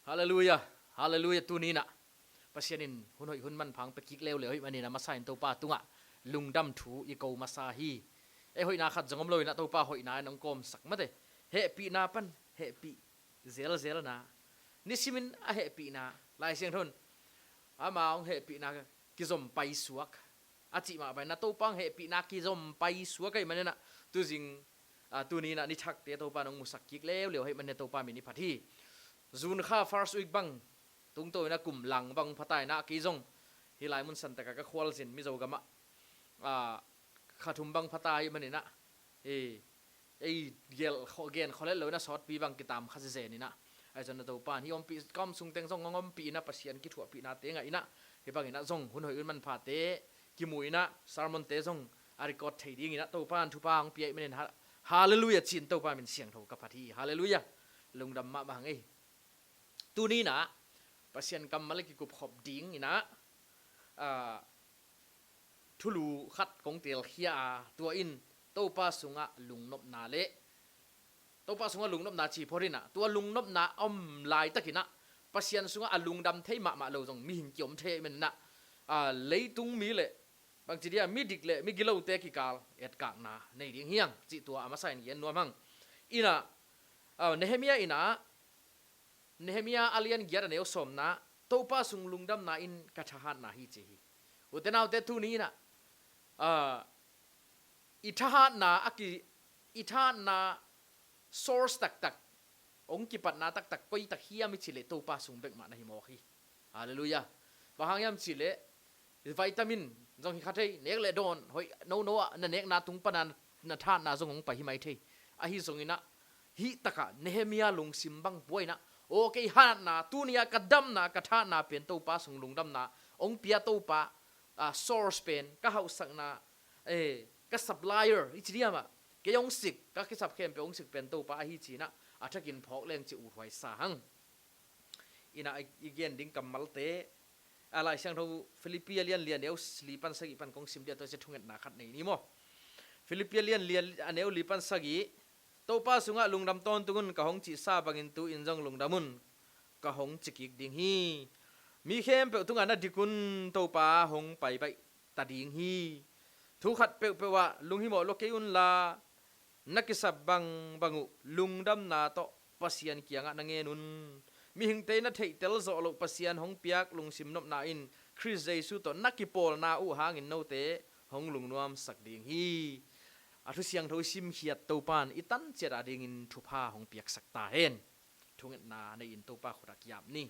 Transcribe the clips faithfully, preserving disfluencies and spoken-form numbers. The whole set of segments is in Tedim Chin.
Halleluia. Halleluia. Tuni inah Pasian in hun hoih hun manpha hong pia kik leuleu ahih manin a masa in Topa tungah lungdam thu i ko masa hi. Ei hoihna khat zong om lo inah Topa hoihna in hong kawmsak mate. Hehpihna pan hehpih zelzelna, nisimin a hehpihna, Lai Siangtho in ama hong hehpihna kizom paisuak a cih mah bangin a Topa hong hehpihna kizom paisuak ahih manin ah tuzing, a, tuni inah ni thakte Topa in hong musak kik leuleu ahih manin a Topa min i phat hi. June kha first week bang tungto inah kum lang bang phata inah kei zong hih lai mun santak ah ka khualzin Mizo gamah, a, kha thum bang phata ahih manin ah, ei, ei gel kho, gen kholel lo inah sawtpi bang kitam kha zezen inah, ahi zong a Topa in hih ompih ka om sung teng zong hong ompih inah Pasian kithuahpihnate ngah inah, hih bang inah zong hun hoih hun manphate kimu inah sermonte zong a record thei ding inah Topa in thupha hong pia ahih manin ha-, halleluia ci-in Topa min siangtho ka phat hi. Halleluia. Lungdam mahmah hang ei. Tuni inah Pasian kammal i kikupkhop ding inah, a, thulu khat kong telkhia a, tua in Topa sungah lungnopna le, Topa sungah lungnopna ci phot inah, tua lungnopna om laitak inah Pasian sungah a lungdam thei mahmah lo zong mihing kiom thei ahih manin ah, a, leitung mi le bangci dia midik le migilote kikal etkakna nei ding hi hang cih tua a masa in gen nuam hang. Inah, a, Nehemiah inah, Nehemiah a lian giat a neu sawmna, Topa sung lungdamna in ka thahatna hi ci hi. Ute naute tuni inah, a, i thahatna a ki, i thahatna source taktak, hong kipatna taktak koi tak hiam i cih leh Topa sung bek mah na hi mawk hi. Halleluia. Bang hang hiam cih leh vitamin zong hi kha thei, nek le dawn hoih nono ah na nekna tung pana na thahatna zong hong pai hi mai thei. Ahi zong inah hih takah Nehemiah lungsim bang pua inah, aw kei hatna, tuni a ka damna, ka thahatna pen Topa sung lungdamna hong pia Topa, a, source pen, ka hauhsakna, eh, ka supplier i ci diam ah, kei hong sik, ka kisap khempeuh hong sik pen Topa ahi ci inah a thakin phawk leng ci uthuai sa hang. Inah i, i gen ding kammalte, a, Lai Siangtho Philippi a lian li a neu li pan sagih pan kong sim dia, tua sia thungetna khat nei ni maw. Philippi a lian li a neu li pan sagih, Topa sungah lungdam tawntung un, ka hong cihsa bangin tu-in zong lungdam un, ka hong ci kik ding hi. Mi khempeuh tungah na dik un, Topa hong paibaih ta ding hi. Thu khat peuhpeuh ah lunghimawh lua kei unla, na kisap bangbang uh lungdamna tawh Pasian kiangah na ngen un. Mihingte in a theihtel zawh loh Pasian hong piak lungsim nopna in Khrist Jesu tawh na kipawlna uh hangin note hong lungnuamsak ding hi. A thu siangtho i simkhiat Topa in i tanciat a dingin thupha hong piaksak ta hen. Thungetna nei-in Topa khut ah ki-ap ni.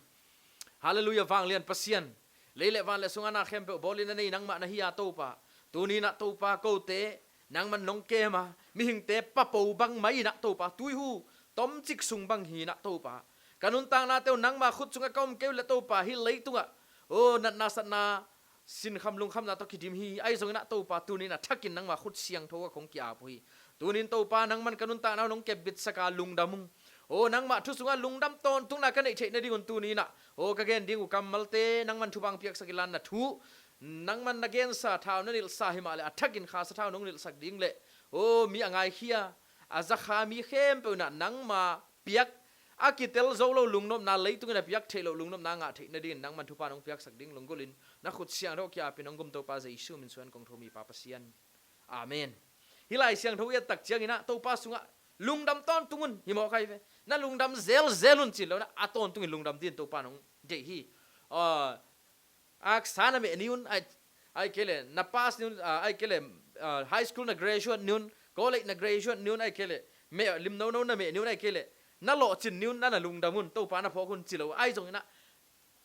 Halleluia, vanglian Pasian. Lei le van le sungah na khempeuh bawlin a nei nangmah na hi a Topa. Tuni inah Topa kote nangman nong kem a, mihingte papo bang mai inah Topa, tuihu tomcik sung bang hi inah Topa, ka nuntaknate uh nangma khut sungah ka om kei uh le Topa, hih leitungah, aw, natna satna, sinkham lungkhamna tawh kidim hi. Ahi zongin ah Topa, tuni in a thakin nangma khut siangtho ah kong ki-ap uh hi. Tuni in Topa, nangman ka nuntakna uh nong kepbitsak a, lungdam ung. Aw, nangmah thu sungah lungdam tawntungna ka neih theih nadingun tuni in ah, aw, ka gen ding uh kammalte nangman thupha hong piaksak inla, na thu nangman na gensa, thau na nilhsa hi mah leh a thakin khasa thau nong nilhsak ding leh, aw, mi a ngaikhia, a zakha mi khempeuh in ah nangma piak, a kitel zo lo lungnopna, leitungin a piak theih loh lungnopna ngah theih nadingin nangman thupha nong piaksak ding lunggulhin na khut siangtho ki-apin hong gum Topa Jesu min suang kong thum hi, Pa Pasian. Amen. Hih Lai Siangtho i et tak ciangin ah Topa sungah lungdam tawntung un, hi mawk ahi ve. Na lungdam zelzel un ci-in lo in ah, a tawntungin lungdam dingin Topa in hong deih hi. Ah, aksa na meh ni un, ai, ai kei leh na pass ni un, ah, ai kei leh, ah, high school na graduate ni un, college na graduate ni un, ai kei leh meh lim nono na meh ni un, ai kei leh na lawhcin ni un, na na lungdam un, Topa na phawk un ci lo. Ahi zongin ah,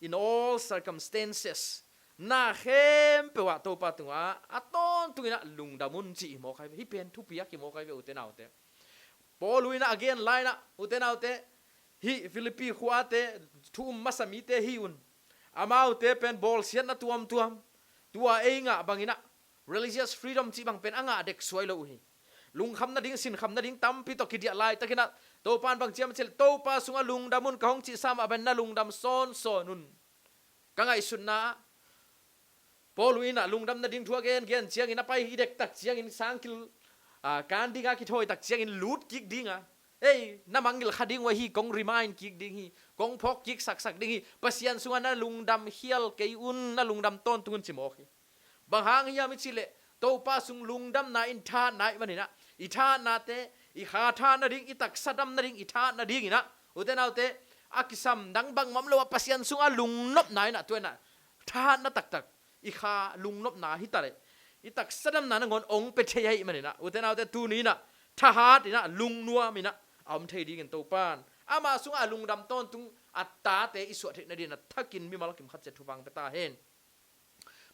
in all circumstances, na khempeuh ah Topa tungah a tawntungin ah lungdam un ci hi mawk ahi ve. Hih pen thupiak hi mawk ahi ve, ute naute. Paul in ah a gen lai-in ah, ute naute, hih Philippi khuate thu um masa mite hi un. Amaute pen bawlsiatna tuamtuam, tua ei ngah bangin ah religious freedom cih bang pen a ngah dek suai lo uh hi. Lungkham nading, sinkham nading tampi tawh kidiah laitakin ah, Topa in bang ci hiam cih leh, Topa sungah lungdam un, ka hong cihsa mah bangin na lungdam sawnsawn un. Ka ngaihsutna ah, Paul in ah lungdam nading thu a gengen ciangin, a pai hi dek tak ciangin, sangkil, ah, kan ding a kithawi tak ciangin lut kik ding a, ei, na mangngilh kha ding uh ahi, kong remind kik ding hi. kong phawk kik saksak ding hi. Pasian sungah na lungdam khial kei un, na lungdam tawntung un ci mawk hi. Bang hang hiam i cih leh Topa sung lungdamna in thahatna ahih manin ah, i thahatnate, i kha thahat nading, i taksa dam nading, i thahat nadingin ah, ute naute, a kisam dang bangmah om lo a Pasian sungah lungnopna in ah, tua in ah thahatna taktak, i kha lungnopna hi ta leh, i taksa damna nangawn hong pia thei ahih manin ah, ute naute, tuni in ah thahat in ah, lungnuam in ah a om thei dingin Topa'n ama sungah a lungdam tawntung a tate i suah theih nadingin a thakin mimal kim khat ciat thupha pia ta hen.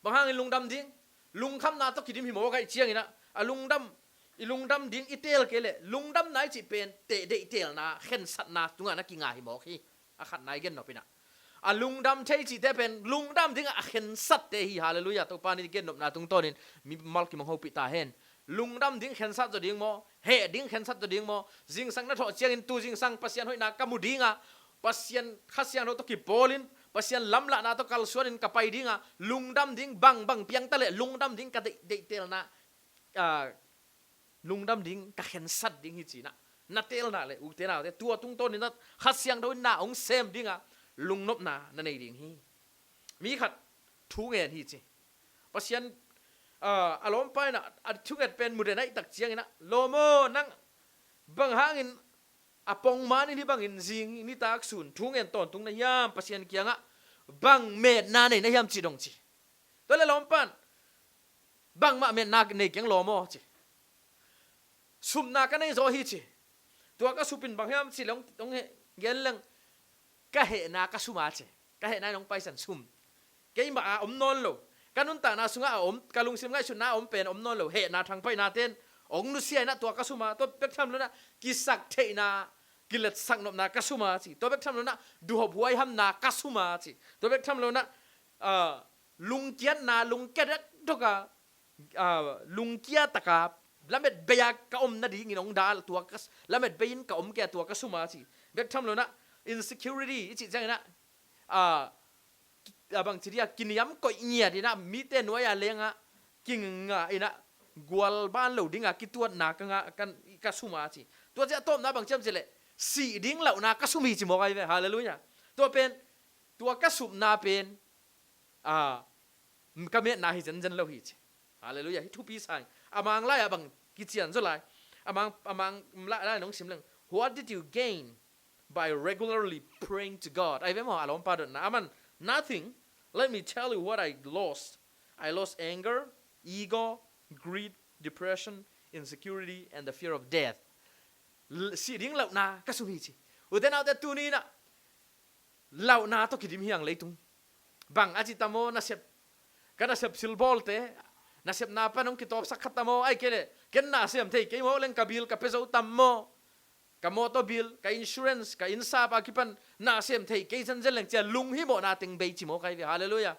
Bang hangin lungdam ding? Lungkhamna tawh kidim hi mawk ahih ciangin ah, a lungdam, i lungdam ding i teel kei leh, lungdamna i cih pen te, deihtelna, khensatna tungah na kinga hi mawk hi. A khatna i gennop in ah, a lungdam thei cihte pen lungdam dingah a khensatte hi. Halleluiah. Topa in i gennopna tungtawnin mimal kim hong hopih ta hen. Lungdam ding khensat zaw ding maw? Heh ding khensat zaw ding maw? Zingsang na thawh ciangin tu zingsang Pasian hoihna ka mu ding a, Pasian Kha Siangtho tawh kipawlin, Pasian lamlahna tawh kalsuanin ka pai ding a, lungdam ding bangbang piang ta leh, lungdam ding ka deih, deihtelna, ah, lungdam ding ka khensat ding hi ci-in ah na teelna leh, ute naute, tua tungtawnin ah Kha Siangtho in na hong sem ding a, lungnopna na nei ding hi. Mi khat thu ngen hi ci. Pasian, ah, a lawmpa in ah a thunget pen mu den ahih tak ciangin ah, lawm aw, nang bang hangin a pongman in hih bangin zing nitak sun thu ngen tawntung na hiam, Pasian kiangah bang metna nei na hiam, ci dong ci. Tua leh lawmpa'n, bangmah metna nei keng lawm aw, ci. Supna ka nei zaw hi, ci. Tua ka sup in bang hiam cih leh hong, hong he, gen leng, ka hehna ka sum a, ci. Ka hehna in hong paisan sum. Keimah a om nawn lo. Ka nuntakna sungah a om, ka lungsim ngaihsutna a om pen om nawn lo. Hehna thangpaihnate'n hong nusia in ah tua ka sum a. Tua bek tham lo in ah kisak theihna, kiletsak nopna ka sum a, ci. Tua bek tham lo in ah duhhop huaihamna ka sum a, ci. Tua bek tham lo in ah, ah, lungkiatna, lungkia dekdok a, ah, lungkia tak a, lamet bei a ka om nadingin hong dal, tua ka s-, lamet bei in ka om kei a, tua ka sum a, ci. Bek tham lo in ah insecurity i cih ciangin ah, ah, a bangci dia, kiniam koih ngiat in ah, mite nuai-a leng ah kingah in ah, gual ban lo ding a kituatna ka ngah, ka, ka sum a, ci. Tua ciang a tawpna bang ci hiam cih leh, sih ding lauhna ka sum hi, ci mawk ahi ve. Halleluiah. Tua pen, tua ka supna pen, ah, ka metna hi zenzen lo hi, ci. Halleluiah. Hih thupi sa ing. A mang lai-ah bang kician zaw lai. A mang, a mang lai, lai nong sim leng. What did you gain by regularly praying to God? Ahi ve maw, a lawmpa dotna. Aman, nothing. Let me tell you what I lost. I lost anger, ego, greed, depression, insecurity, and the fear of death. L-, sih ding lauhna ka sum hi, ci. Ute naute, tuni in ah lauhna tawh kidim hi hang leitung. Bang a ci tam aw, nasep, ka nasep silbawlte, nasepna pan hong kitawpsak kha tam aw, ahih kei leh ken na sem thei kei maw, leng ka bill ka pia zo tam maw, ka motor bill, ka insurance, ka innsap a kipan na sem thei kei zenzen leng, ci-a lunghimawhna teng bei, ci mawk ahi ve. Halleluiah.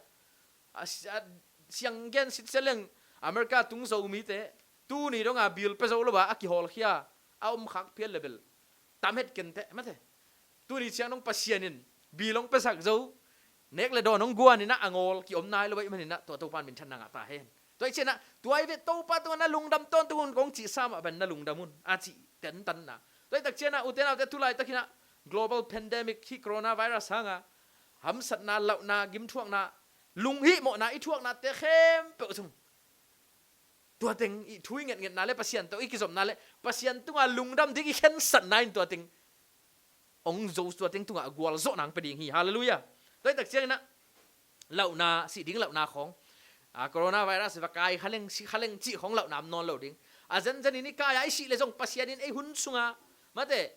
A si-, a siang gen sitsia leng, America tung Zomite tuni dong a bill pia zo lo a, a kihawlkhia a om khak phial leh bel tam het kei inteh, mate. Tuni ciang dong Pasian in bill hong piasak zo, nek leh dawn hong guan in ah a ngawl kiom nai lo ahih manin ah, tua Topa'n minthanna ngah ta hen. Tua ahih ciangin ah, tua ahi ve, Topa tungah na lungdam tawntung un kong cihsa mah bangin na lungdam un, a cih tentanna. Tua ahih tak ciangin ah, ute naute, tu laitakin ah global pandemic, hih coronavirus hang a hamsatna, lauhna, gimthuakna, lunghihmawhna i thuaknate khempeuh sung, tua teng i thu i ngetngetna leh Pasian tawh i kizopna leh Pasian tungah lungdam ding i khensatna in tua teng hong zo, tua teng tungah a gualzawhna hong pia ding hi. Halleluiah. Tua ahih tak ciangin ah, lauhna, sih ding lauhna khawng, a, coronavirus va kai kha leng, si kha leng cih khawng lauhna om nawn lo ding. A zenzen in i kai a, i sih leh zong Pasian in ei hun sungah, mate,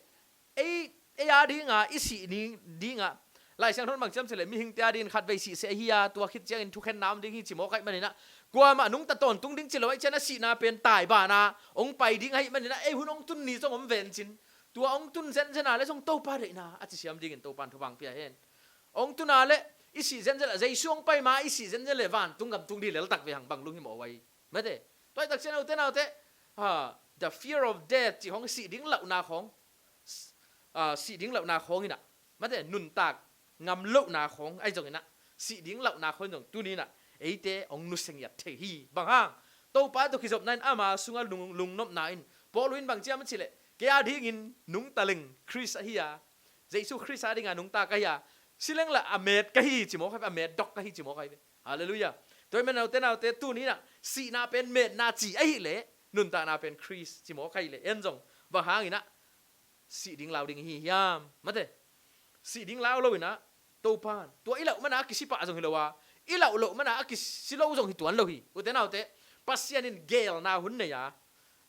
ei, ei a dinga i sih ni dinga, Lai Siangtho in bang ci hiam cih leh, mihingte a dingin khatvei sih seh ahi a, tua khit ciangin thukhenna om ding hi, ci mawk ahih manin ah, kuamah nungta tawntung ding ci lo ahih ciangin ah, sihna pen taibana hong pai ding ahih manin ah, ei hun hong tun ni zong om ven cin, tua hong tun zenzen a leh zong Topa deihna a ci siam dingin Topa'n thupha hong pia hen. Hong tun a leh i sih zenzen a, Jesu hong pai ma i sih zenzen leh vantung gam tung ding lel tak ve hang, bang lunghimawh uh ahi, mate. Tua ahih tak ciangin ah, ute naute, ha, the fear of death cih khawng, sih ding lauhna khawng, ah, sih ding lauhna khawng in ah, mate, nuntak ngam lohna khawng ahi zongin ah, sih ding lauhna khawng in zong tuni in ah eite hong nusia ngiat thei hi. Bang hang? Topa tawh kizopna in, ama sungah lung, lungnopna in. Paul in bang ci hiam cih leh, kei a dingin nungta leng Khrist ahi a, Jesu Khrist a dinga nungta ka hi a, si leng la a met ka hi ci mawk ahi ve, a met dok ka hi ci mawk ahi ve. Halleluiah. Tua ahih manin ute naute, tuni inah sihna pen metna ci ahih leh nuntakna pen Khrist ci mawk ahih leh en zong bang hang inah sih ding lau ding hi hiam? Mate. Sih ding lau lo inah Topan tua i lauh mana a kisi pah zong hi lo a, i lauh loh mana a kisi lo zong hi tuan lo hi. Ute naute, Pasian in geelna hun nei a,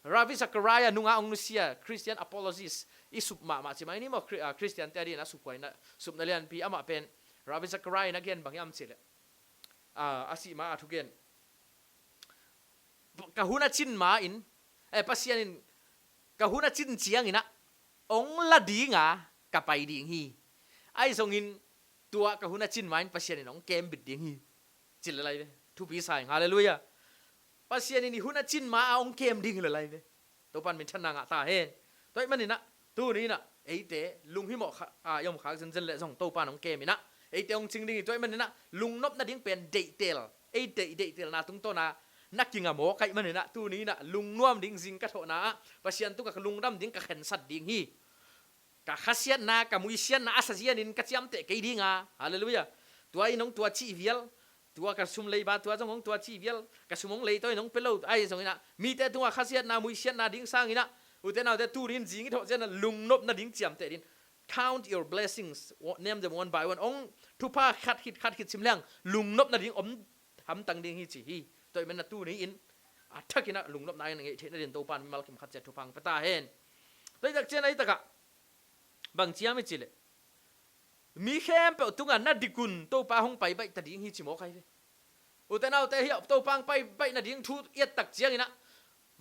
Ravi Zachariah nunga hong nusia Christian apologist i sup mahmah ci mai ni maw, Khri-, ah, Christian te a dingin a suphuaina, supna lianpi amah pen Ravi Zachariah in a gen bang hiam cih leh, ah, a sih ma a thugen, ka hun a cin ma-in, eh, Pasian in ka hun a cin ciangin ah hong la dinga ka pai ding hi. Ahi zongin tua ka hun a cin ma-in Pasian in hong kembit ding hi. Ci le lai ve. Thupi sa ing. Halleluiah. Pasian in i hun a cin ma a hong kem ding hi le lai ve. Topan minthanna ngah ta hen. Tua ahih manin ah tuni inah eite lunghimawh kha, a, i om khak zenzen leh zong Topan hong kem inah eite hong cing ding hi. Tua ahih manin ah lungnop nading pen deihtel, ei deih, deihtelna tungtawna na kinga mawk ahih manin ah tuni inah lungnuam ding zing ka thawhna ah Pasian tungah ka lungdam ding ka khensat ding hi. Ka khasiatna, ka muisiatna a sazianin ka ciamteh kei dinga. Halleluiah. Tua in hong tua cih vial, tua ka sum leiba tua zong hong tua cih vial, ka sum hong lei tua in hong pia lo. Ahi zongin ah mite tungah khasiatna, muisiatna ding sangin ah ute naute, tuni in zing i thawh ciangin ah lungnop nading ciamteh ding. Count your blessings, name them one by one. Hong thupha khat khit khat khit sim leng lungnop nading om hamtang ding hi ci hi. Tua ahih manin ah tuni in a thakin ah lungnopna in a ngeih theih nading Topan mimal kim khat ciat thupha hong pia ta hen. Tua hi tak ciangin ah, hi takah bang ci hiam i cih leh, mi khempeuh tungah na dik un Topa hong pai baih ta ding hi ci mawk ahi ve. Ute naute, hih Topa hong pai baih nading thu i et tak ciangin ah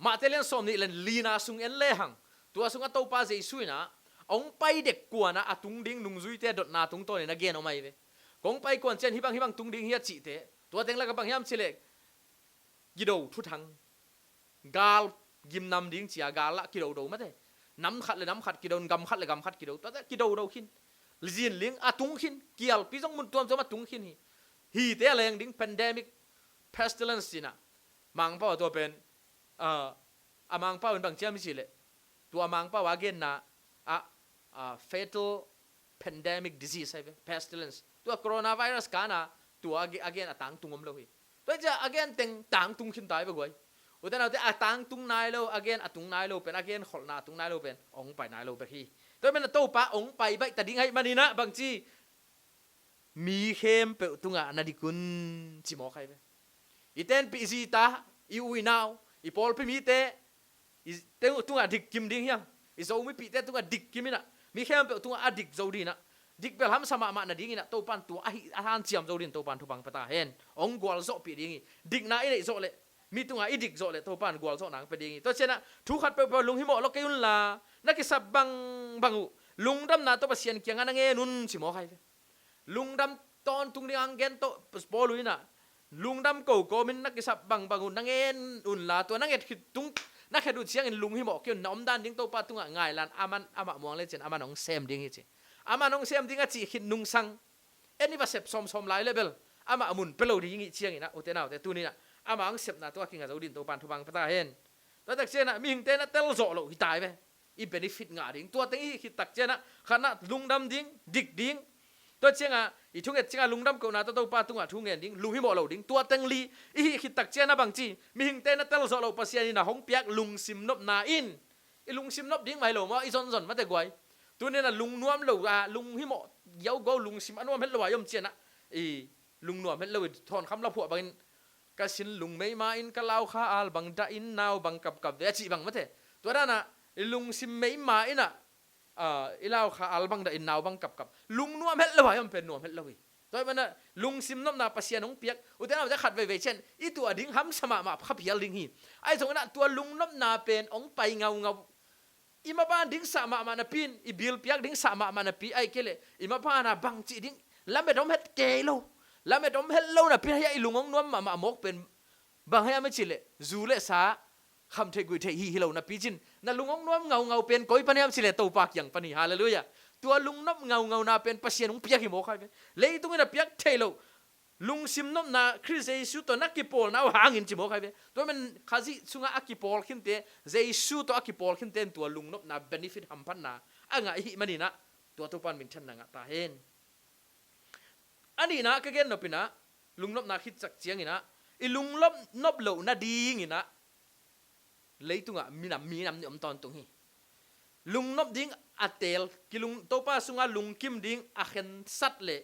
Matthai lian sawm nih le lina sung en lehang, tua sungah Topa Jesu in ah hong pai dek kuan ah a tung ding nungzuite dotna tungtawnin a gen om ahi ve. Kong pai kuan ciang hih bang hih bang tung ding hi a cihte, tua teng lakah bang hiam cih leh, kido thuthang, gal gimnam ding ci a, gal ah kido do mate. Nam khat le nam khat kido, gam khat le gam khat kido, tuate kido do khin. Zinling a tung khin, kialpi zong mun tuamtuam a tung khin hi. Hihte a leng ding, pandemic, pestilence ci-in ah Mangpau ah tua pen, ah, a Mangpau in bang ci hiam i cih leh, tua Mangpau a genna ah, ah, fatal pandemic disease ahi ve, pestilence. Tua coronavirus kana tua a ge-, a gen a tangtung om lo hi. Tua hi ciah a gen teng tangtung khin ta hi ve guai. Ute naute, a tangtung nai lo, a gen a tung nai lo pen, a gen kholhna a tung nai lo pen hong pai nai lo bek hi. Tua hi manin ah Topa hong pai baih ta ding ahih manin ah bang ci, mi khempeuh tungah na dik un ci mawk ahi ve. I tenpih zita, i u i nau, i pawlpi mite, i teng tungah dik kim ding hiam? I Zomipihte tungah dik kim in ah, mi khempeuh tungah a dik zo ding in ah, dik bel hamsa mahmah nading in ah Topan tua a hih a hanciam zo ding in Topan thupha hong pia ta hen. Hong gualzawhpih ding hi. Dikna i neih zawh leh, mi tungah i dik zawh leh Topan gualzawhna hong pia ding hi. Tua ciangin ah thu khat peuhpeuh lunghimawh lo kei unla, na kisap bangbang uh lungdamna tawh Pasian kiangah na ngen un ci mawk ahi ve. Lungdam tawntung ding hong gen tawh Paul in ah, lungdam ko kawmin na kisap bangbang uh na ngen unla, tua na nget khit tung, na khet uh ciangin lunghimawh kei un, na omdan ding Topa tungah ngai inla, aman amah muang lecin aman hong sem ding hi ci. Aman hong sem ding a cih khit nungsang, en i va sep sawmsawm lai leh bel amah mun pia lo ding i hih ciangin ah, ute naute, tuni in ah ama hong sepna tawh a kinga zo ding in Topan thupha hong pia ta hen. Tua tak ciangin ah mihingte na tel zawh loh hi ta hi ve. I benefit ngah ding. Tua teng i hih khit tak ciangin ah, khatna lungdam ding, dik ding. Tua ciangin ah i thunget ciangin ah lungdam kohna tawh Topa tungah thu ngen ding, lunghimawh lo ding. Tua teng li i hih khit tak ciangin ah bang ci, mihingte na tel zawh loh Pasian in ah hong piak lungsim nopna in, i lungsim nop ding mah hi lo maw, i zonzon mate guai. Tuni in ah lungnuam lo a, lunghimawh giaugo, lungsim a nuam het lo a i om ciangin ah, i lungnuam het lo, i Thawn Kham la phuah bangin, ka sin lung meima in, ka laukha al bang dah in, nau bang kapkap ve a cih bang mate. Tua dan ah i lungsim meima in ah, ah, i laukha al bang dah in, nau bang kapkap. Lungnuam het lo a i om pen nuam het lo hi. Tua ahih manin ah lungsim nopna Pasian hong piak, ute naute, khat veivei ciang i tuah ding hamsa mahmah kha phial ding hi. Ahi zongin ah tua lungnopna pen hong pai ngaungau. I maban ding sah mahmah napi in, i bill piak ding sah mahmah napi, ahih kei leh i maban ah bangci ding lamet om het kei lo. Lamet om het lo napi in hiah i lung hong nuam mahmah mawk pen bang hiam i cih leh, zu le sa khamtheih guihtheih hi hi lo napi cin, na lung hong nuam ngaungau pen koi pan hiam cih leh Topa kiang pan hi. Halleluiah. Tua lungnop ngaungauna pen Pasian hong piak hi mawk ahi ve. Leitung in a piak theih loh lungsim nopna Khrist Jesu tawh na kipawlna uh hangin ci mawk ahi ve. Tua man Khazih sungah a kipawl khinte, Jesu tawh a kipawl khinte in tua lungnopna benefit hamphatna a ngah i hih manin ah, Tua Topan minthanna ngah ta hen. A nihna ka gen nop inah, lungnopna khitsak cianginah, i lungnop nop loh nadinginah leitungah minam, minam nih om tawntung hi. Lungnop ding a teel, kilung, Topa sungah lungkim ding a khensat le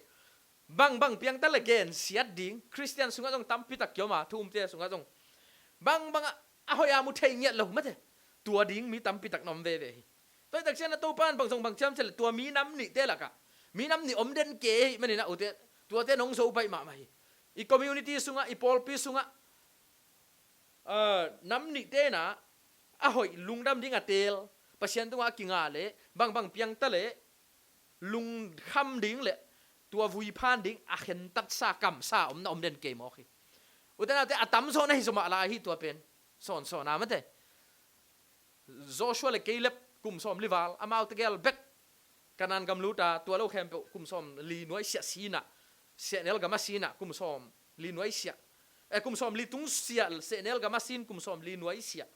bangbang piangta le gensiat ding, Khristian sungah zong tampitak kiom a, thu umte sungah zong bangbang a, a hoih a mu thei ngiat lo mate. Tua ding mi tampitak na om veve hi. Tua hi tak ciangin a Topa in bang zong bang ciam ciat le tua minam nihte lakah, minam nih om den ke hi maninah ute, tuate nong zo baih mahmah hi. I community sungah, i pawlpi sungah, ah, nam nihte inah a hoih lungdam ding a teel, Pasian tungah a kinga le bangbang piangta le lungkham ding le tua vuiphan ding a khentatsa kamsa om na om den kei mawk hi. Ute naute, a tamzaw na hi zaw mah lai hi tua pen. Sawnsawn a mate. Joshua le Caleb kum sawm li val, amaute gel bek Kanaan gam lut a, tua lo khempeuh kum sawm li nuaisiah sinah, sehnel gam a sinah kum sawm li nuaisiah, eh, kum sawm li tungsiah sehnel gam a sin kum sawm li nuaisiah,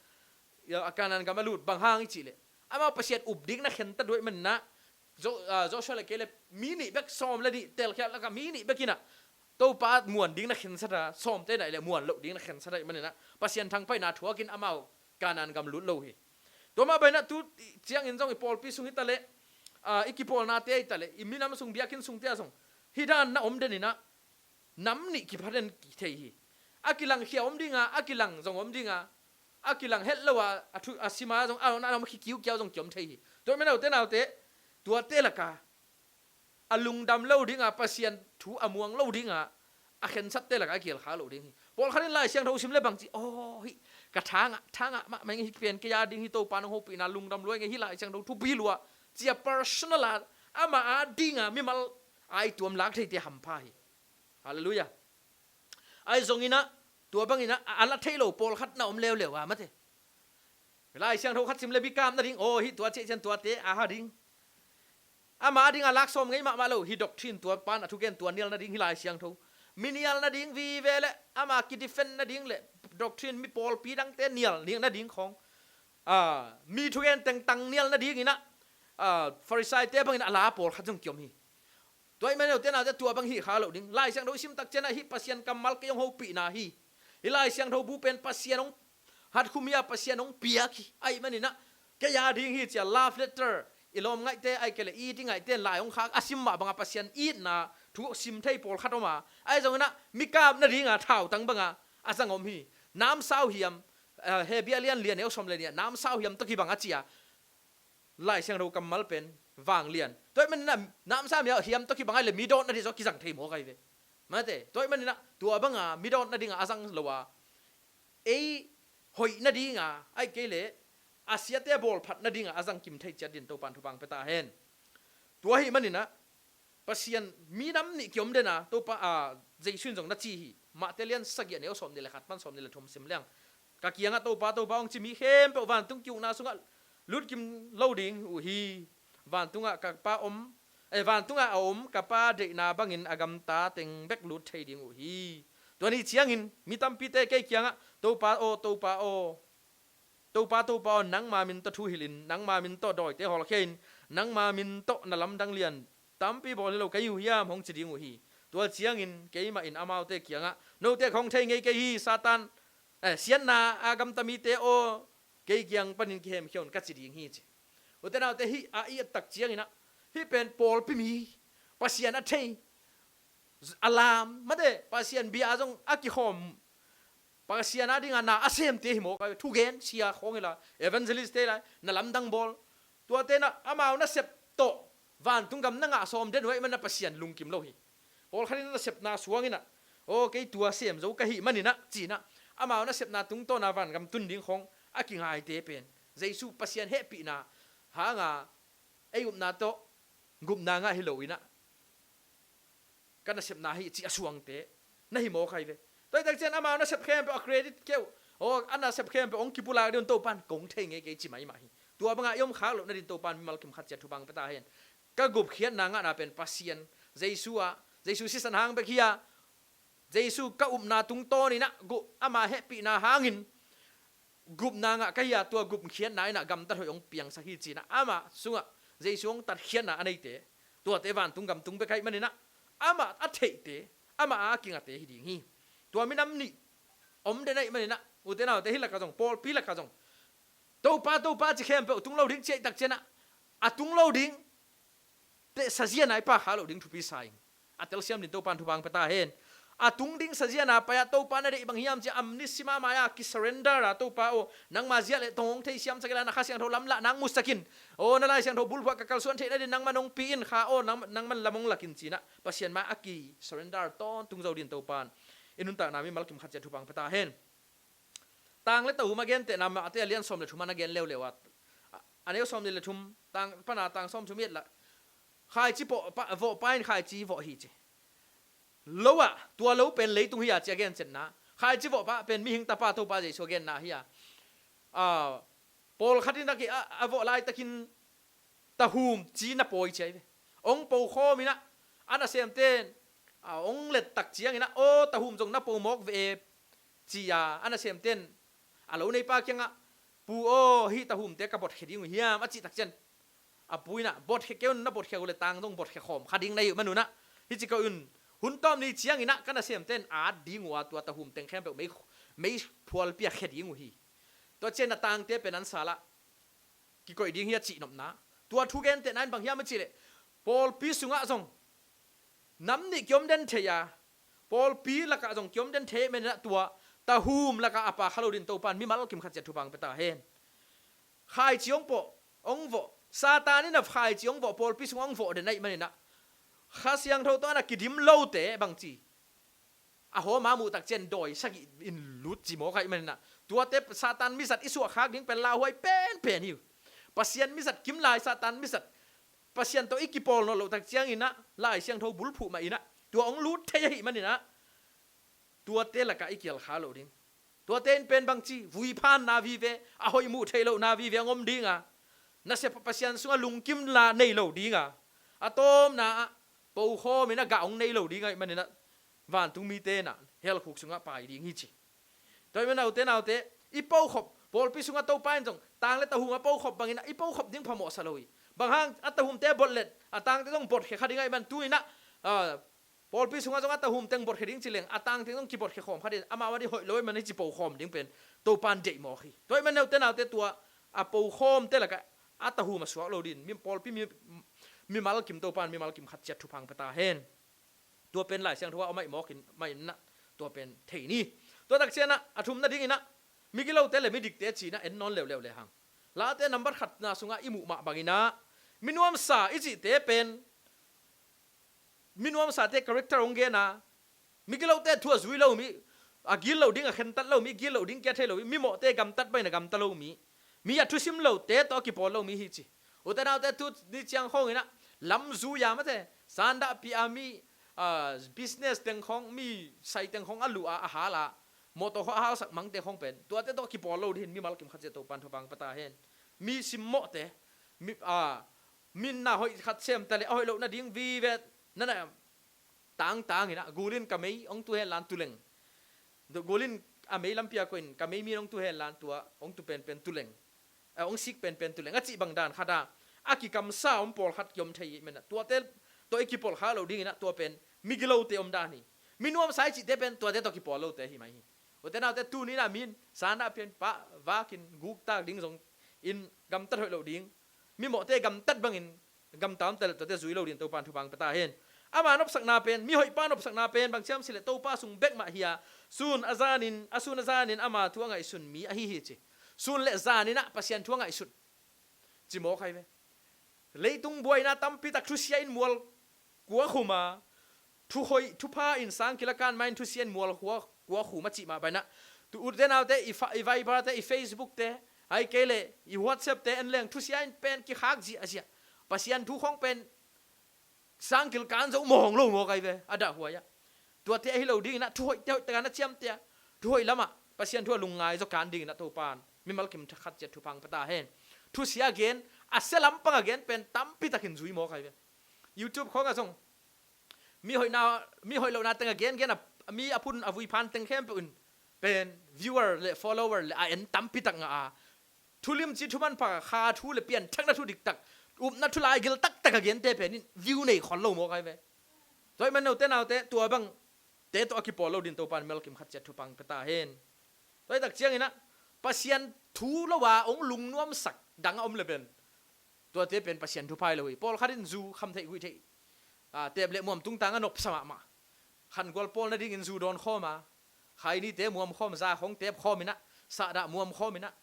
a Kanaan gam a lut. Bang hang i cih leh amau Pasian up ding na khentat uh ahih maninah Jo-, ah, Joshua le Caleb mi nih bek, sawm le nih telkhiat lakah mi nih bek inah Topa muan ding na khensat a, sawmte inah le muan loh ding na khensat ahih maninah Pasian thangpaihna thuakin amau Kanaan gam lut lo hi. Tua mah bangin ah tu ciangin zong i pawlpi sung hi ta leh, ah, i kipawlnate hi ta leh, i minam sung biakinn sungte ah zong hih dan na om den inah nam nih kipha den thei hi. A kilangkhia om dinga, a kilang zong om dinga, a kilang het lo a, a thu a sima zong a, a, a, a khi kiukiau zong kiom thei hi. Tua mah naute naute, tuate laka a lungdam lo dinga, Pasian thu a muang lo dinga, a khensatte laka a kielkha lo ding hi. Pawlkhat in Lai Siangtho sim le bang ci, aw, hih ka thangah, thangah mahmah ing, hih pen kei a ding hi, Topa nong hopihna lungdam lua ing, hih Lai Siangtho thupi lua, ci a personal a, amah a dinga mimal a i tuam lak theite hampha hi. Halleluiah. Ahi zonginah, tua banginah a, a la thei lo pawlkhat na om leuleu a mate. Lai Siangtho khat sim le mi kap nading, aw, hih tua ciah cian tuate a ha ding. Ama a ding a lak sawm ngei mahmah lo, hih doctrine tua pan a thugen tua nial nading, hih Lai Siangtho mi nial nading vive le ama kidefend nading le doctrine mi pawlpi dangte nial ning nading khawng, ah, mi thugen tengtang nial nadinginah, ah, Pharisaite bangin a la pawlkhat zong kiom hi. Tua ahih manin ute naute, tua bang hih kha lo ding. Lai Siangtho i sim tak ciangin ah hih Pasian kammal kei hong hopihna hi. Hih Lai Siangtho bu pen Pasian hong hatkhum hi a, Pasian hong piak hi. Ahih maninah kei a ding hi ci a love letter, i lawm ngaihte ahih kei leh it i ngaihte in lai hong khak a sim mah bangah Pasian itna thu sim thei pawlkhat om a. Ahi zonginah mi kap nadinga thautang banga a zang om hi. Namsau hiam, eh, Hebru a lian li a neu sawm le nih ah namsau hiam tawh kibang a ci a. Lai Siangtho kammal pen vanglian. Tua ahih maninah namsau hiam tawh kibang ahih leh mi dawt nading zaw kizang thei mawk ahi ve. Mate, tua ahih maninah tua banga mi dawt nadinga a zang lo a, ei hoih nadinga ahih kei leh a siate bawlphat nadinga a zang kim thei ciat din Topan thupha pia ta hen. Tua ahih maninah Pasian minam nih kiom den a, Topa, a, Jesu in zong na ci hi. Mate lian sagih a neu sawm nih le khat pan sawm nih le thum sim leng, ka kiangah Topa, Topa hong ci mi khempeuh vantung ki-ukna sungah lutkim lo ding uh hi. Vantungah ka Pa om, eh, vantungah a om ka Pa deihna bangin a gamta teng bek lut thei ding uh hi. Tua ni ciangin mi tampite kei kiangah, Topa aw, Topa aw, Topa, Topa aw, nangma min tawh thu hilhin, nangma min tawh dawite hawlkhiain, nangma min tawh na lamdang lian tampi bawl hi lo ka hi uh hiam, hong ci ding uh hi. Tua ciangin keimah in amaute kiangah, note khawng thei ngei kei hi, Satan, eh, siatna a gamta mite aw, kei kiang panin kihemkhia un ka ci ding hi ci. Ute naute, hih a i et tak cianginah hih pen pawlpi mi, Pasian a thei, a lam, mate, Pasian bia zong a kikhawm, Pasian a dinga na a semte hi mawk a, thugen sia khawng hi la, evangelist te lai, na lamdang bawl. Tuate na amau nasep tawh vantung gam na ngah sawm den uh ahih manin Pasian lungkim lo hi. Pawlkhat in nasepna suanginah, aw, kei tua sem zo ka hih maninah cinah amau nasepna tungtawna vangam tun ding khawng a kingaite pen Jesu Pasian hehpihna hanga ei upna tawh gupna ngah hi loinah ka nasepna hi cih a suangte na hi mawk ahi ve. Tua hi tak ciang amau nasep khempeuh a credit keu, aw, a nasep khempeuh hong kipulak ding un Topan kong thei ngei kei ci mahmah hi. Tua bangah i om khak loh nadin Topan mimal kim khat ciat thupha pia ta hen. Ka gupkhiatna ngahna pen Pasian, Jesu ah, Jesu sisan hang bek hi a, Jesu ka upna tungtawninah gu-, ama hehpihna hangin gupna ngah ka hi a, tua gupkhiatna inah gamtat hoih hong piangsak hi cinah amah sungah Jesu hong tatkhiatna a neite, tuate vantung gam tung bek ahih maninah, amah a theihte, amah a kingate hi ding hi. Tua minam nih om den ahih maninah, ute naute, hih lakah zong, pawlpi lakah zong, Topa, Topa ci khempeuh tung lo ding, ciahtak cianah a tung lo ding, te saziana i pha kha lo ding thupi sa ing. A telsiam din Topan thupha hong pia ta hen. A tung ding saziana pai-a Topa na deih bang hiam ci-a, am ni sima mai-a kisurrender a, Topa aw, nangma zia le tong hong theisiam sak inla, na Kha Siangtho lamlahna hong musak in. Aw, na Lai Siangtho bulphuh ah ka kalsuan theihna din nangman hong pi in, Kha aw, nang, nangman lam hong lak in cinah Pasian mai-ah a kisurrender tawntung zo din Topan i nuntakna mimal kim khat ciat thupha hong pia ta hen. Tang le tahum a gentehna Mate a lian sawm le thum a na gen leuleu a, a neu sawm nih le thum, tang pana tang sawm thum i et lah, khaici vawh pa, vawh pa in khaici vawh hi ci. Lo ah, tua lo pen leitung hi a ci a gencetna. Khaici vawh pa pen mihing tapa Topa Jesu a genna hi a. A, pawlkhat in a ki, a, a vawh laitakin tahum ci na pawi ci ahi ve. Hong po khawm inah, a nasemten a hong let tak cianginah, aw, tahum zong na po mawk ve e, ci-a a nasemten a lo neipa kiangah, Pu aw, hih tahumte ka botkhia ding uh hiam, a cih tak cian, a pu inah, botkhia kei un, na botkhia uh le tang zong botkhia khawm kha ding na hi uh manunah, hih ci ko un. Hun tawp ni cianginah ka nasemten at ding uh a, tua tahum teng khempeuh mei, mei phualpi a khia ding uh hi. Tua cian a tangte pen an salah kikoih ding hi a cihnopna. Tua thugentehna in bang hiam a cihleh, pawlpi sungah zong nam nih kiom den thei a, pawlpi lakah zong kiom den thei maninah, tua tahum lakah a pha kha lo din Topan mimal kim khat ciat thupha hong pia ta hen. Khaici hong pawh, hong vawh, Satan in a khaici hong vawh, pawlpi sungah hong vawh den ahih maninah, Kha Siangtho tawh a na kidim lote bangci, a hawma muh tak cian dawi sagih in lut ci mawk ahih maninah, tuate Satan mizat i suahkhak ding pen lauhuai penpen hi uh. Pasian mizat kim lai, Satan mizat, Pasian tawh i kipawl nawn loh tak cianginah Lai Siangtho bulphuh mah inah tua hong lut thei ahih maninah, tuate lakah i kial kha lo ding. Tuate in pen bangci, vuiphanna vive, a hoih muh theih lohna vive hong om dinga, nasia Pasian sungah lungkimna nei lo dinga, a tawpna ah po khawm inah gah hong nei lo ding ahih maninah, vantung mite inah helkhuk sungah pai ding hi ci. Tua ahih manin ute naute, i pokhop, pawlpi sungah Topa in zong tang le tahum a pokhop bangin i pokhop ding phamawh sa lo hi. Bang hang, a tahumte botlet, a tangte zong botkhia kha ding ahih man tu inah, a, pawlpi sungah zong a tahum teng botkhia ding ci leng, a tang teng zong kibotkhia khawm kha ding, amau a ding hoih lo ahih man hih ci po khawm ding pen Topan deih mawk hi. Tua ahih man ute naute, tua a po khawmte lakah a tahum a suak lo din, mi pawlpi mi, mimal kim, Topan mimal kim khat ciat thupha hong pia ta hen. Tua pen Lai Siangtho ah a maih mawk in, maih inah, tua pen thei ni. Tua tak cianah a thum nadinginah, migilote le midikte cinah en nawn leuleu le hang. Late nambat khatna sungah i muh mah banginah, minuamsa i cihte pen, minuamsate character hong gen a, migilote thu a zui lo mi, a gil loh ding a khentat lo mi, gil loh ding kia thei lo mi, mimawhte gamtat bangin a gamta lo mi, mi a thusim lote tawh a kipawl lo mi hi ci. Ute naute, tu ni ciang khawnginah lam zui a mate, sandahpih a mi, a, business teng khawng, mi sai teng khawng a luh a, a hal a, mawtaw khawng a halsak mangte khawng pen tuate tawh a kipawl lo ding hin mimal kim khat ciat Topan thupha hong pia ta hen. Mi simmawhte, mi, a, mi na hoih khat sem ta le a hoih loh nading vive, na na tangtang inah, gul in ka mei hong tu hen lan tuleng. Gul in a mei lampi a koih in ka mei mi hong tu hen lan, tua hong tu penpen tuleng. A, hong sik penpen tuleng a cih bang dan khat a, a kikamsa om pawlkhat kiom thei ahih maninah, tuate tawh i kipawl kha lo dinginah, tua pen migilote om dan hi. Minuamsa i cihte pen tuate tawh kipawl lote hi mai hi. Ute naute, tu ni inah min sandahpih in pah vakin guktak ding zong in gamtat hoih lo ding, mimawhte gamtat bangin gamta om ta le tuate zui lo din Topan thupha hong pia ta hen. Ama nopsakna pen, mihoihpa nopsakna pen bang hiam cihleh Topa sung bek mah hi a, sun a zanin, a sun a zanin ama thu a ngaihsun mi ahi hi ci. Sun le zaninah Pasian thu a ngaihsun ci mawk ahi ve. Leitung buaina tampitak thusia in mual kua khum a, thu hoih, thupha in sangkil a kan ma in thusia in mual kua, kua khum a cih mah banah, tu ute naute, i fa-, i Viber te, i Facebook te, ahih kei leh i WhatsApp te en leng thusia in pen kikhak ziahziah. Pasian thu khawng pen sangkil kan zo mawng lo mawk ahi ve, a dahhuai ah. Tuate ahi lo dinginah, thu hoihte hoih takin na ciamteh a, thu hoih lamah Pasian thu a lungngai zaw kan dinginah Topan mimal kim khat ciat thupha hong pia ta hen. Thusia gen, a sia lampang a gen pen tampitakin zui mawk ahi ve. YouTube khawngah zong mi hoihna, mi hoih lohna teng a gengen a, mi a phun a vuiphan teng khempeuh in pen viewer le follower le a en tampitak ngah a, thulimci thumanpha, kha thu le pianthakna thu diktak, upna thu laigil taktak a gente pen in view nei khol lo mawk ahi ve. Tua ahih man note naute tua bangte tawh a kipawl lo dingin Topa in mimal kim khat ciat thupha hong pia ta hen. Tua hi tak ciangin ah Pasian thu lo a hong lungnuamsak dang a om le pen tuate pen Pasian thupha hi lo hi. Pawlkhat in zu kham theih guih theih, a, teep le muam tungtang a nopsa mahmah. Khangual pawl nadingin zu dawn khawm a, khainite muam khawm, za khawng teep khawm in ah, sahdah muam khawm in ah,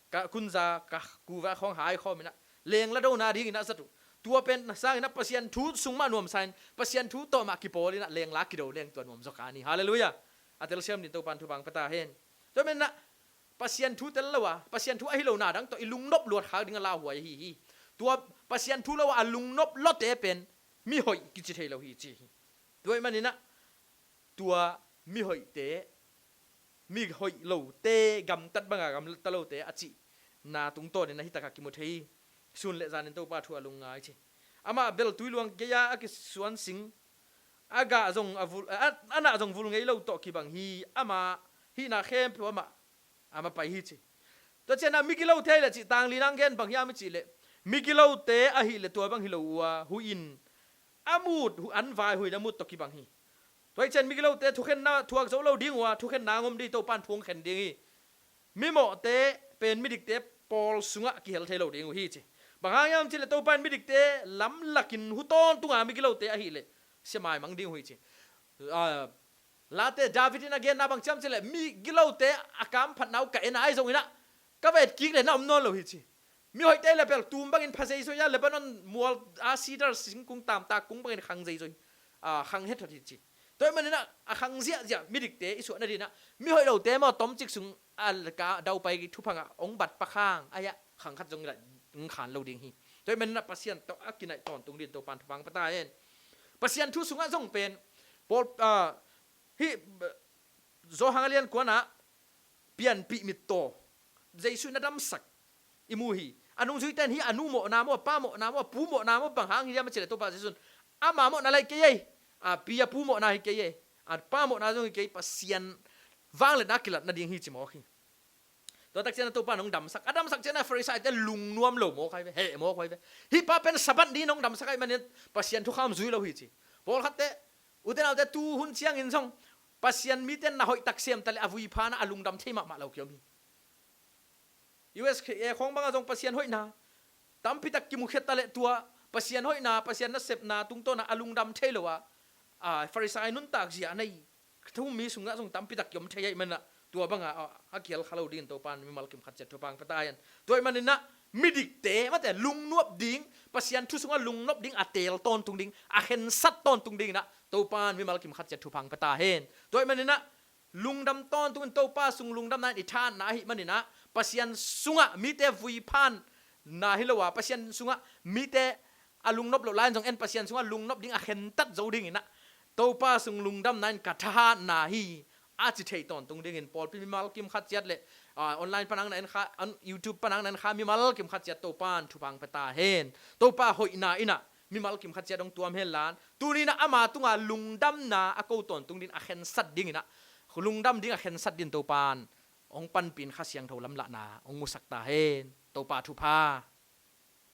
ka kunza ka kuva khawng hai khawm in ah, lengla dona dingin ah zat uh. Tua pen na sangin ah Pasian thu sung mah nuamsa in, Pasian thu tawh mah kipawl in ah lengla kido leng tua nuam zaw ka ni. Halleluiah. A telsiam dingin Topa in thupha hong pia ta hen. Tua ahih man ah Pasian thu tel lo a, Pasian thu ahi lo na dang tawh i lungnop luat khak ding a lauhuai ahi hi. Tua Pasian thu lo a a lungnop lote pen mihoih kici thei lo hi ci hi. Tua ahih man in ah tua mihoihte, mihoih lote gamtat banga gamta lote a cihna tungtawnin ah hi tak a kimu thei hi. Sun le zanin Topa thu a lungngai ci. Amah bel tui luang gei-a a kisuan sing, a gah zong a vul, a, a nah zong vul ngei lo tawh kibang hi. Amah hihna khempeuh amah a mapai hi ci. Tua ciangin ah migilote ahih leh cih tang li-in ah gen bang hiam i cih leh, migilote ahih leh tua bang hi lo uh a, huih in a mut, hu-, an vai huih in a mut tawh kibang hi. Tua hi ciang migilote thukhenna thuak zo lo ding uh a, thukhenna hong om ding, Topa in thu hong khen ding hi. Mimawhte pen midikte pawl sungah kihel thei lo ding uh hi ci. Bang hang hiam cih leh Topa in midikte lamlakin hu tawntung a, migilote ahih leh sia maimang ding uh hi ci. Ah, Late David in a genna bang ci hiam cih leh migilote a kamphatna uh ka en a, ahi zongin ah ka va et kik leh na om nawn lo hi ci. Mihoihte le bel tum bangin pha zeizoi a, Lebanon mual a cedar singkung tamtak kung bangin khang zeizoi, a, khang hethot hi ci. Tua ahih man in ah a khang ziahziah midikte i suah nadingin ah mihoih lote maw tomcik sung a ka daupai thupha ngah hong bat pak hang, ahi ah khang khat zong i la hong khan lo ding hi. Tua ahih man in ah Pasian tawh a kinaih tawntung dingin Topa in thupha hong pia ta hen. Pasian thu sungah zong pen pawl, a, hih Johan a lian kuana pianpih mittaw Jesu in a damsak i mu hi. A nungzuite in hih a nu mawhna maw, a pa mawhna maw, a pu mawhna maw, bang hang hiam a cih leh Topa Jesu in ama mawhna lai kei ei, a pi a pu mawhna hi kei ei, a pa mawhna zong hi kei, Pasian vangliatna kilat nading hi ci mawk hi. Tua tak ciangin ah Topa in hong damsak, a damsak ciangin ah Farisaite lungnuam lo mawk ahi ve, heh mawk ahi ve. Hih pa pen Sabbath ni in hong damsak ahih manin Pasian thukham zui lo hi ci. Pawlkhatte, ute naute, tu hun ciangin zong Pasian mite na hoih tak sem ta leh a vuiphan ah a lungdam thei mahmah lo kiom hi. U S K khawng bangah zong Pasian hoihna tampi tak kimukhia ta leh tua Pasian hoihna, Pasian nasepna tungtawn ah a lungdam thei lo a, a, Farisai nuntak zia a nei thu-um mi sungah zong tampi tak kiom thei ahih man ah tua bangah, a, a kihel kha lo dingin Topa in mimal kim khat ciat thupha hong pia ta hen. Tua ahih man in ah midikte, mate, lungnop ding, Pasian thu sungah lungnop ding a teel tawntung ding, a khensat tawntung dingin ah Topa in mimal kim khat ciat thupha hong pia ta hen. Tua ahih man in ah lungdam tawntungin Topa sung lungdamna in i thahatna ahih man in ah Pasian sungah mite vuiphanna hi lo a, Pasian sungah mite a lungnop loh lai in zong en Pasian sungah lungnop ding a khentat zo dingin ah Topa sung lungdamna in ka thahatna hi a ci thei tawntung dingin pawlpi mimal kim khat ciat le, a, online panang na en kha, an, YouTube panang na en kha mimal kim khat ciat Topa in thupha hong pia ta hen. Topa hoihna in ah mimal kim khat ciat hong tuam hen la, tuni in ah ama tungah lungdamna a ko tawntung dingin a khensat dingin ah, lungdam ding a khensat dingin Topa in hong panpih in Kha Siangtho lamlahna hong musak ta hen. Topa thupha.